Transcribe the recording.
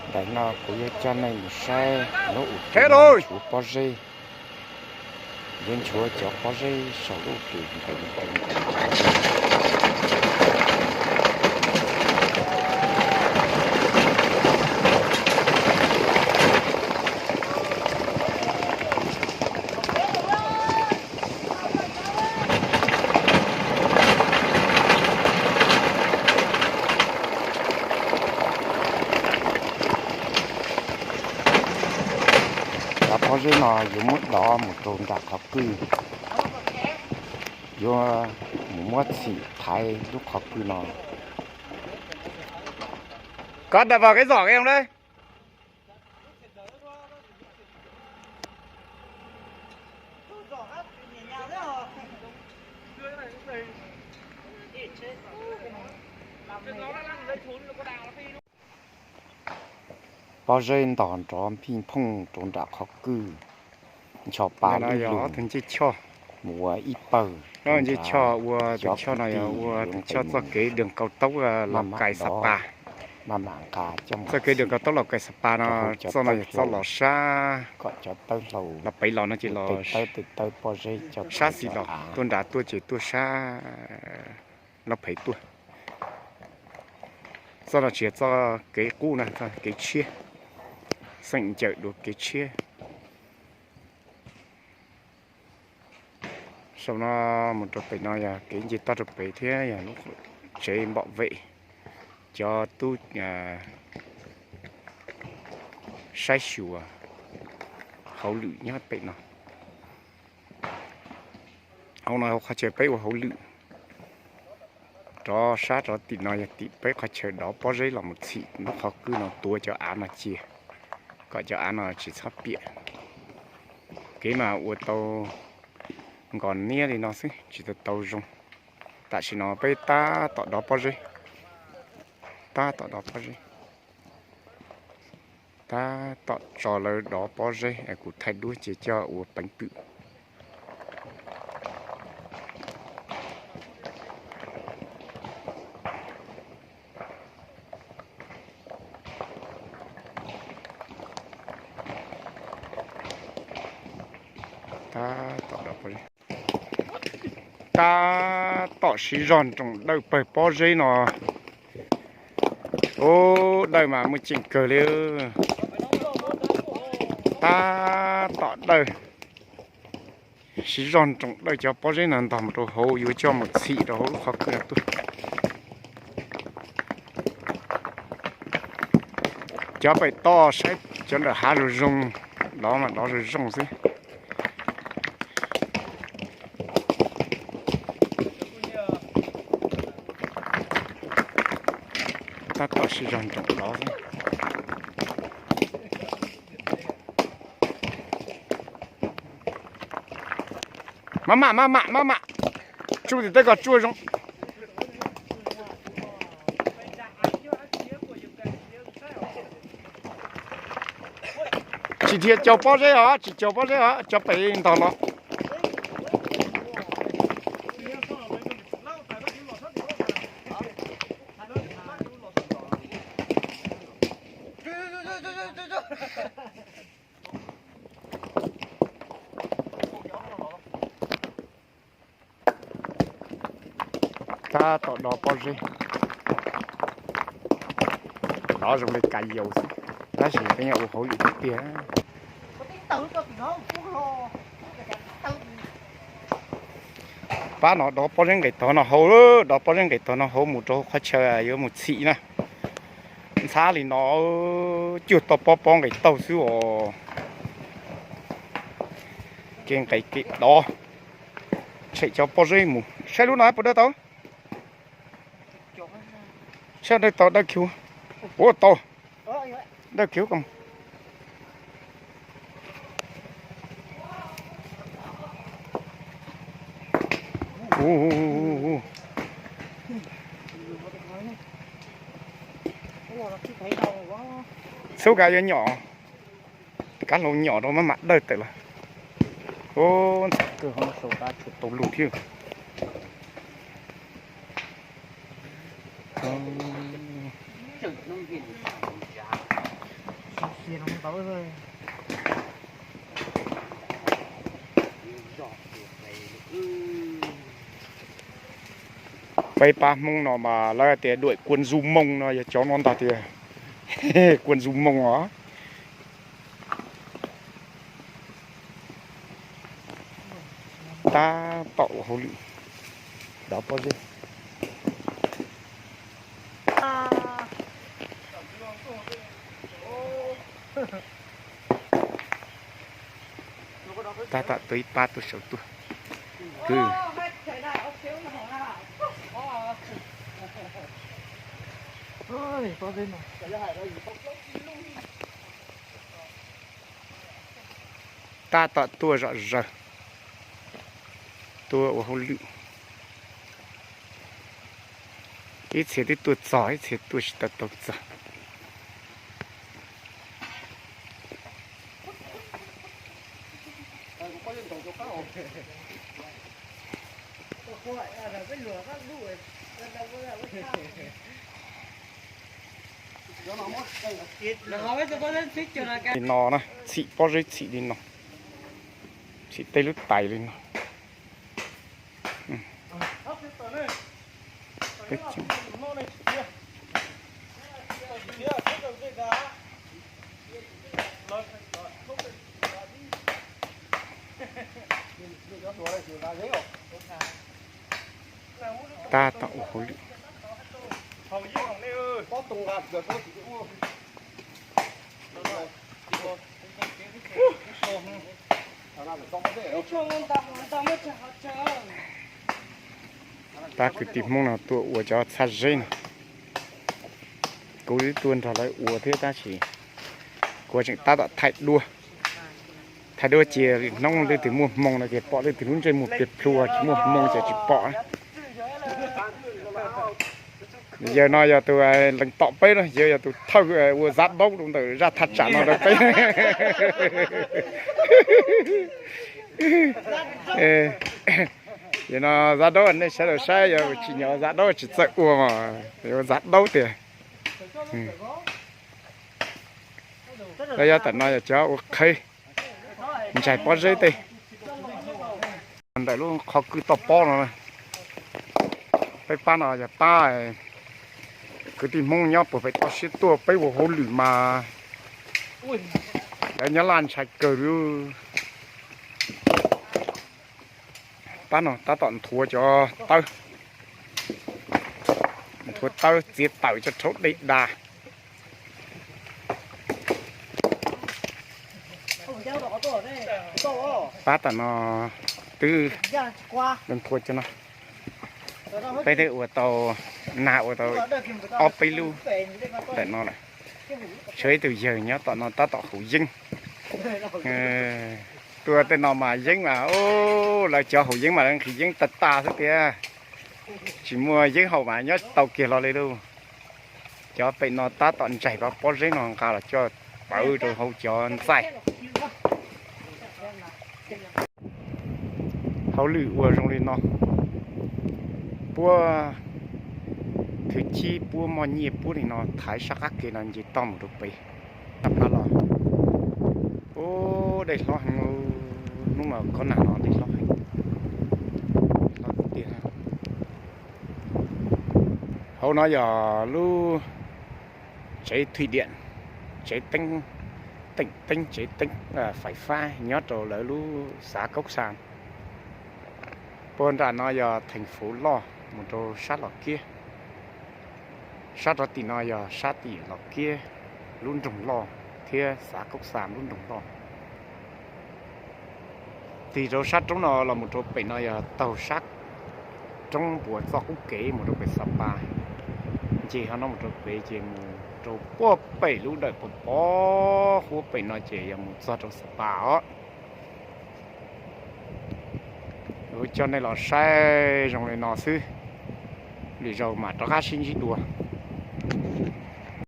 Ntawm no kuv yuav coj nej mus saib lub u tw nchuav pob zeb. Yuav nchuav cov pob zeb saum lub u tw nqes nqes nqes. Cov pob zeb no yuav muab dov mus rau nram qhov kwj, yuav mus muab txhim thaiv lub qhov kwj no. Có đập vào cái giỏ kia không đấy? Pob zeb ntog nrov npij nphooj rau nram qhov kwj, ncho pa lub lug mus ua ib pawg. Ncho ua tus choj no yog ua tus choj txoj kev đường cao tốc Lào Cai Sapa. Txoj kev đường cao tốc Lào Cai Sapa no, txoj no yog txoj los sab, los pem los no ces los sab xis los tuaj nrad tuaj ces tuaj sab Lab Phev tuaj. Txoj no tsis yog txoj kev qub na, txoj kev tshiab, xeem ncawm dua kev tshiab. Saum no mus rau pem no yog kev nce toj rau pem thiab yog lub tsev npom vem cov tub saib xyuas hauj lwm nyob pem no. Hauv no hauv qhov chaw peb ua hauj lwm. Rov sab rov tim no yog tim peb qhov chaw dov pob zeb los mus txhim lub qhov kwj no tuav cov av no cia, kom cov av no tsis txhob piam. Kev mas ua tau nkos niab li no xwb tsis tau tau zoo. Tam sim no peb tab tom dov pob zeb, tab tom dov pob zeb, tab tom tso lawv dov pob zeb es kuv thaij duab ces coj ua peev twm. Tab tom dov pob zeb, tab tom siv zog nroos dawj pawg pob zeb no. Ub, dawj mas muaj ceem kawg li. Tab tom dawj, siv zog nroos dawj cov pob zeb no ntog mus rau hauv yuav coj mus txhim rau hauv lub qhov kwj no tuaj. Cov pem toj saib cov ntawm hav zoo zoo, dov mas dov zoo zoo xwb. Tab tom siv zog nroos dov xwb. Maj mam maj mam maj mam, tsuj tim tej kom tsuj zoo. Tsis dhia caug pob zeb os, tsis caug pob zeb os, cov pem ntog los. Tab tom dov pob zeb, dov zoo li kav yaus xwb, tab sis peb nyob ua hauj lwm tiag tiag. Pab no dov pob zeb nqes tog no hauv, dov pob zeb nqes tog no hauv mus rau qhov chaw yuav mus txhim na. Ntxhab li no, cuag tau pob pob nqes taug xwb os. Kev nqes kev dov, tshem cov pob zeb mus. Saib lub no puas dawj tau? Saib dawj tau dawj kiag, ua tau, dawj kiag ko. Xub kav yuav nyom, kav hlau nyom rau maj mam dawj tawm los. Ntxhov kawg, tau lug thiab. Peb pab Hmoob no mas lawv tias duam kua ntxu moo no yog cov no ntag tiag. Kua ntxu moo os. Tab tom ua hauj lwm dov pob zeb. Tab tom tuaj ib pab tuaj saum tuaj. Kwv. Tab tom tuaj zom zaws, tuaj ua hauj lwm. Ib txhia twb tuaj txog, ib txhia tuaj tsis tau tau txog. Li no na, txhim pob zeb txhim li no, txhim tej lub tais li no. Tab tom ua hauj lwm. Pab kwv tij Hmoob no tuaj ua cov txhab zeb no. Kuv twb tuaj nrog lawv ua thiab tab sis kuv tseem tab tom thaij duab. Thaij duab cia hnub leej twg muaj hmoo no ces pom, leej twg lub ntsej muag pliag plhuav tsis muaj hmoo ces tsis pom. Yawg no yog tus lees tom peb no, yawg yog tus thawj ua zav daub rau ntawm zaj thaj tsam no rau peb. Yawg no zav daub nej sawv daws saib, yog tsis nyob zav daub tsis txawj ua mas ua zav daub tiag. Lawv yog tam no yog cov ua qheb, ntsaig pob zeb tej. Ntawm lub qhov kwj toj pob no, peb pab no yog pab kwv tij Hmoob nyob puag pem toj siab tuaj peb ua hauj lwm mas lawv nyob laj ntshai kawg li. Pab no tab tom nthuav cov tawb, nthuav tawb txiav tawm coj rhaub dej da. Pab tam no twb nthuav cov no. Peb twb ua tau, nag ua tau ob peb lub ntawm no lawm. Tshuav ib tug yawg nyob tom no tab tom haus yeeb. Tuaj tej no mas yeeb mas, lawv cov haus yeeb mas lawv nqhis yeeb tag tag xwb tiag. Tsis muaj yeeb haus mas nyob tau kiag los li lauj. Cov pem no tab tom ntsaig pob zeb no nqa los coj pawv rau hauv cov ntxaij. Hauj lwm ua zoo li no, puab thwv cib puab moj nyiaj puab li no thaiv sab qab ke no nce toj mus rau pem. Tab pab los, ub, dej hlob heev, hnub no kob nag no dej hlob heev, hlob tiag. Hauv no yog lub tsev thwj diam, tsev teeb, teeb, teeb, tsev teeb fais fab nyob rau lawv lub xav Kaub Xa. Puag nram no yog theem fuv loj mus rau sab Los Kiab. Sab rov tim no yog sab tim Los Kiab lub nroog loj thiab xav Kaub Xa lub nroog loj. Tig rau sab roob no los mus rau pem no yog taug sab roob puas txoj qub kev mus rau pem Xa Pas. Nce hov no mus rau pem ces mus rau puag pem lub dawm pov pov huab pem no ces yog mus txog rau Xa Pas os. Coj nej los saib zoo li no xwb, lwm zaus mam rov qab sib ntsib dua.